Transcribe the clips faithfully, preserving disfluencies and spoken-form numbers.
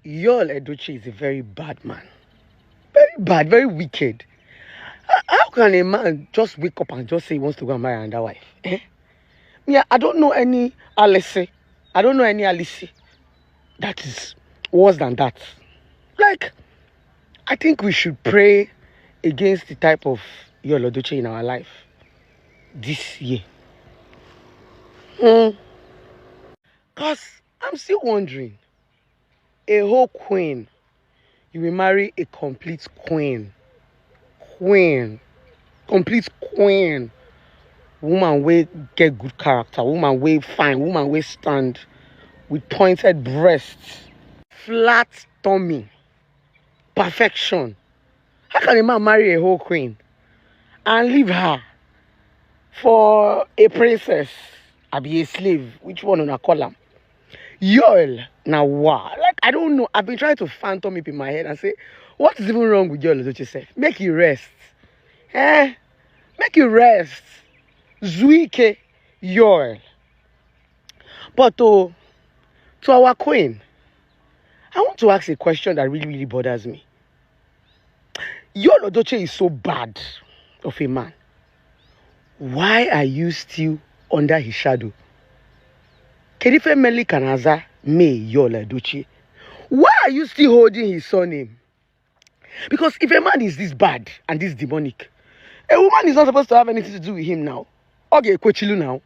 Yul Edochie is a very bad man. Very bad, very wicked. H- How can a man just wake up and just say he wants to go and marry another wife? Eh? Me, I don't know any Alice. I don't know any Alice that is worse than that. Like, I think we should pray against the type of Yul Edochie in our life this year. Because I'm still wondering, a whole queen, you will marry a complete queen. Queen. Complete queen. Woman wey get good character, woman wey fine, woman wey stand with pointed breasts, flat tummy, perfection. How can a man marry a whole queen and leave her for a princess? I be a slave. Which one una call am? Yul, now wow. Like, I don't know. I've been trying to phantom it in my head and say, what is even wrong with Yul Edochie sef? Make you rest. Eh? Make you rest. Zuike, Yul. But to, to our queen, I want to ask a question that really, really bothers me. Yul Edochie is so bad of a man. Why are you still under his shadow? Kedu ife mere ị ka na-aza me Yul Edochie? Why are you still holding his surname? Because if a man is this bad and this demonic, a woman is not supposed to have anything to do with him now. Ọ ga-ekwechilu now.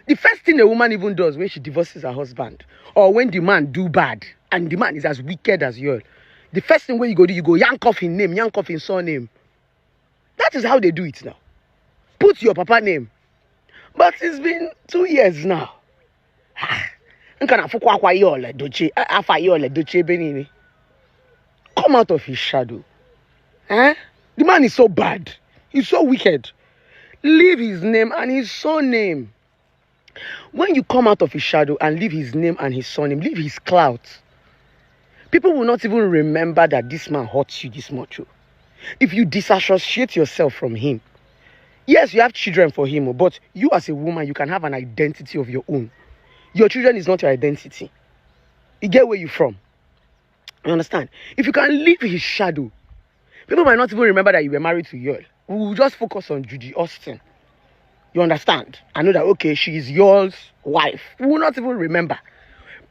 The first thing a woman even does when she divorces her husband, or when the man do bad and the man is as wicked as Yul, the first thing wey you go do, you go yank off him name, yank off him surname. That is how they do it now. Put your papa name. But it's been two years now. Ah, m ka na-afụkwa akwa Yul Edochie, a- afa Yul Edochie ebe niile. Come out of his shadow. Eh? The man is so bad. He's so wicked. Leave his name and his surname. When you come out of his shadow and leave his name and his surname, leave his clout, people will not even remember that this man hurts you this much. Oh. If you disassociate yourself from him, yes, you have children for him, oh, but you as a woman, you can have an identity of your own. Your children is not your identity. You get where you from. You understand? If you can leave his shadow, people might not even remember that you were married to Yul. We will just focus on Judy Austin. You understand? I know that, okay, she is Yul's wife. We will not even remember.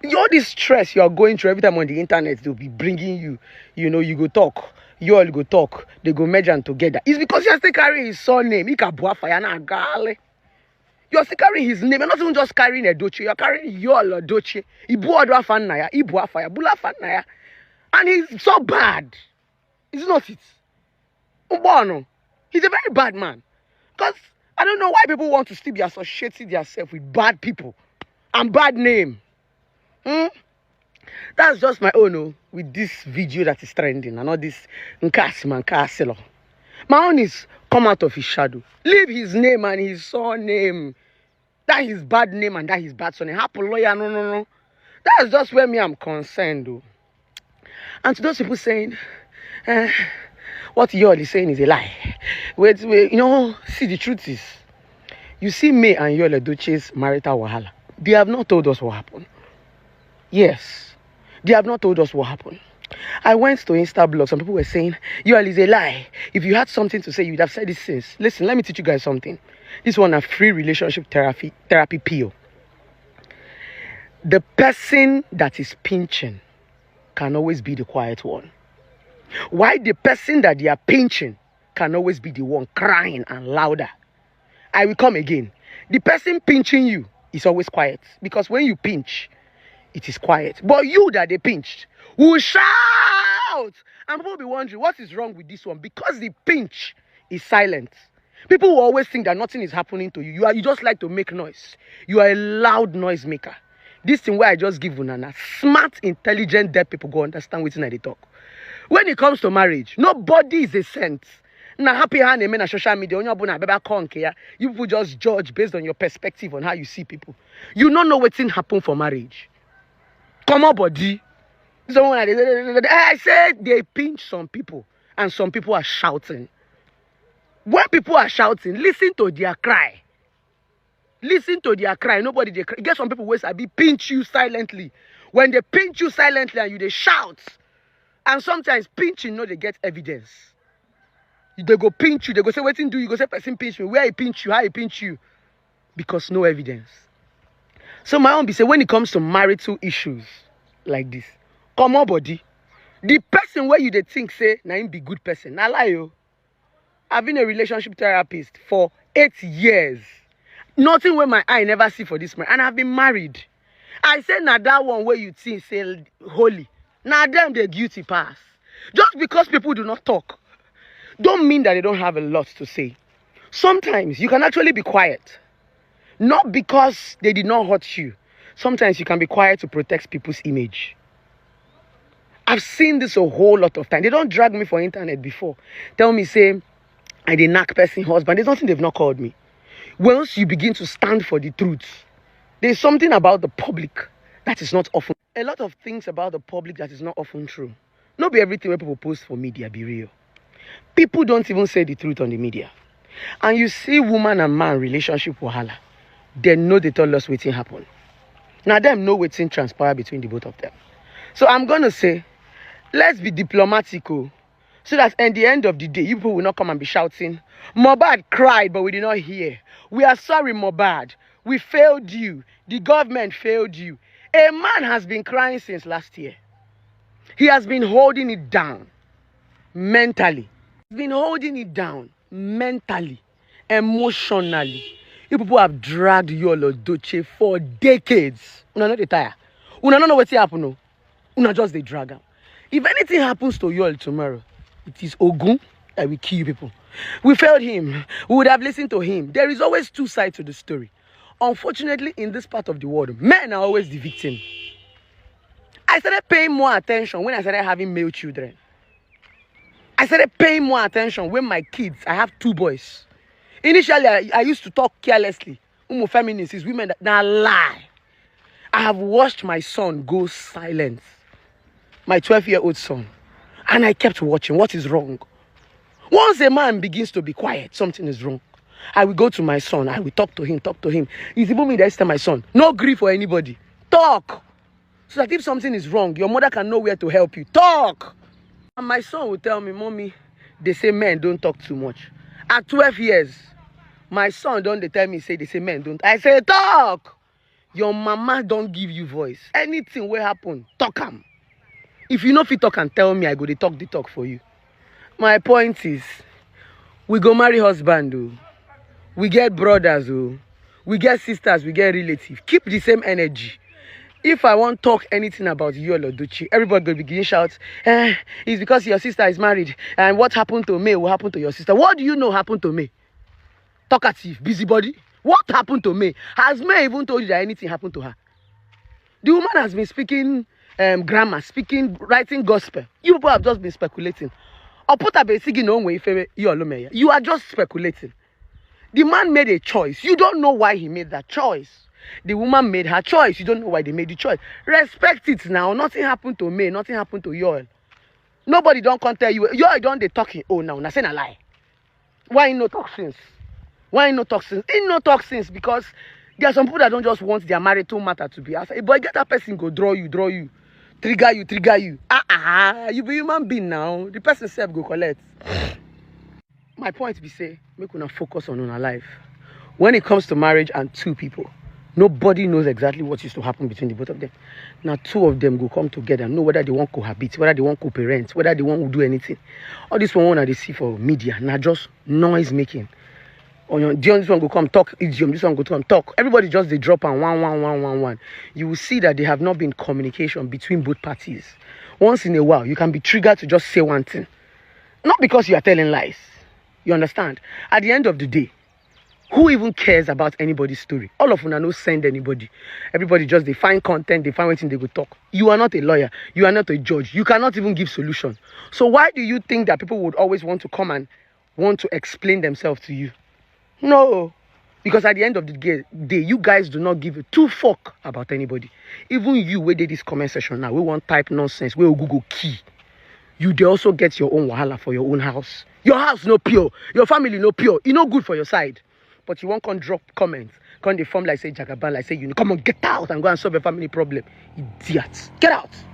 All this stress you are going through every time on the internet, they'll be bringing you. You know, you go talk. Yul go talk. They go merge am together. It's because you're still carrying his surname. Ị ka bụ afa ya na-agagharị. You're still carrying his name. You're not even just carrying Edochie. You're carrying Yul Edochie. Ị bụ ọdụ afa nna ya. Ị bụ afa ya. Bulu afa nna ya. And he's so bad. Is it not it? Ugbonu. He's a very bad man. Because I don't know why people want to still be associating themselves with bad people and bad name. Hmm? That's just my own, oh, with this video that is trending and all this nkasi man nkasilo. My own is come out of his shadow. Leave his name and his surname. That his bad name and that his bad surname. Happen lawyer, no, no, no. That's just where me I'm concerned, though. And to those people saying, eh, what Yul is saying is a lie. Wait, wait, you know, see, the truth is, you see me and Yul Edochie's marital wahala. They have not told us what happened. Yes, they have not told us what happened. I went to Insta blog. Some people were saying, Yul is a lie. If you had something to say, you would have said it since. Listen, let me teach you guys something. This one a free relationship therapy, therapy pill. The person that is pinching can always be the quiet one. Why the person that they are pinching can always be the one crying and louder? I will come again. The person pinching you is always quiet, because when you pinch, it is quiet. But you that they pinched will shout, and people will be wondering what is wrong with this one, because the pinch is silent. People will always think that nothing is happening to you. You are, you just like to make noise. You are a loud noise maker. This thing where I just give una na smart, intelligent, dead people go understand wetin I dey talk. When it comes to marriage, nobody is a saint. Na happy hand amen na social media. Onye ọbụla abịaba kọọ nke ya. You people just judge based on your perspective on how you see people. You no know wetin happen for marriage. Comot body. Someone like, I say they pinch some people, and some people are shouting. When people are shouting, listen to their cry. Listen to their cry. Nobody dey cry. Get some people wey sabi pinch you silently. When they pinch you silently and you dey shout, and sometimes pinching no dey get evidence. They go pinch you, they go say, "Wetin do you?" Go say, "Person pinch me." Where he pinch you? How he pinch you? Because no evidence. So my own be say, when it comes to marital issues like this, come on, body. The person where you dey think say na him be good person, na lie o. I've been a relationship therapist for eight years. Nothing wey my eye never see for this man, and I've been married. I say na that one where you think say holy, na them dey guilty pass. Just because people do not talk, don't mean that they don't have a lot to say. Sometimes you can actually be quiet, not because they did not hurt you. Sometimes you can be quiet to protect people's image. I've seen this a whole lot of time. They don't drag me for internet before, tell me say I dey knack person husband. There's nothing they've not called me. Once you begin to stand for the truth, there's something about the public that is not often. A lot of things about the public that is not often true. No be everything wey people post for media be real. People don't even say the truth on the media. And you see woman and man relationship wahala, they know they tell us wetin happen. Now them know wetin transpire between the both of them. So I'm gonna say, let's be diplomatic o, so that at the end of the day, you people will not come and be shouting, "Mohbad cried, but we did not hear. We are sorry, Mohbad. We failed you. The government failed you." A man has been crying since last year. He has been holding it down mentally. He's been holding it down mentally, emotionally. You people have dragged Yul Edochie for decades. Una no dey tire. Una no know wetin happen o. Una just dey drag am. If anything happens to Yul tomorrow, it is Ogun that will kill you people. We failed him. We would have listened to him. There is always two sides to the story. Unfortunately, in this part of the world, men are always the victim. I started paying more attention when I started having male children. I started paying more attention when my kids, I have two boys. Initially, I, I used to talk carelessly. Umu feminists is women that, na lie. I have watched my son go silent, my twelve-year-old son, and I kept watching. What is wrong? Once a man begins to be quiet, something is wrong. I will go to my son. I will talk to him, talk to him. It's even me that is tell my son, "No gree for anybody. Talk, so that if something is wrong, your mother can know where to help you. Talk." And my son will tell me, "Mommy, they say men don't talk too much." At twelve years, my son don dey tell me say they say men don't. I say, "Talk. Your mama don give you voice. Anything wey happen, talk am. If you no fit talk and tell me, I go dey talk the talk for you." My point is, we go marry husband o. We get brothers o. We get sisters, we get relatives. Keep the same energy. If I wan talk anything about Yul Edochie, everybody go begin shout, "Eh, it's because your sister is married, and what happened to me will happen to your sister." What do you know happened to me? Talkative, busybody. What happened to me? Has May even told you that anything happened to her? The woman has been speaking um, grammar, speaking, writing gospel. You people have just been speculating. Oputa Besigi no nwe ife Yul Edochie. You are just speculating. The man made a choice. You don't know why he made that choice. The woman made her choice. You don't know why they made the choice. Respect it now. Nothing happened to me. Nothing happened to Yul. Nobody don come tell you. Yul don dey talk him own now. Una say na lie. Why he no talk since? Why he no talk since? He no talk since because there are some people that don't just want their marital matter to be asked. But get that person go draw you, draw you, trigger you, trigger you. Ah ah, you be human being now. The person self go collect. My point be say, make una focus on una life. When it comes to marriage and two people, nobody knows exactly what used to happen between the both of them. Now two of them go come together, know whether they want cohabit, whether they want co-parent, whether they want do anything. All this one una dey see for media, na just noise making. On your, this one go come talk idiom, this one go come talk. Everybody just dey drop am one, one, one, one, one. You will see that they have not been communication between both parties. Once in a while, you can be triggered to just say one thing. Not because you are telling lies. You understand? At the end of the day, who even cares about anybody's story? All of una no send anybody. Everybody just dey find content, dey find wetin they go talk. You are not a lawyer. You are not a judge. You cannot even give solution. So why do you think that people would always want to come and want to explain themselves to you? No. Because at the end of the ga- day, you guys do not give a two fuck about anybody. Even you wey dey this comment section now, wey wan type nonsense, wey Google key, you dey also get your own wahala for your own house. Your house no pure, your family no pure, e no good for your side. But you wan come drop comments, Come dey form like say jagaban, like say you come on, get out and go and solve your family problem. Idiot. Get out.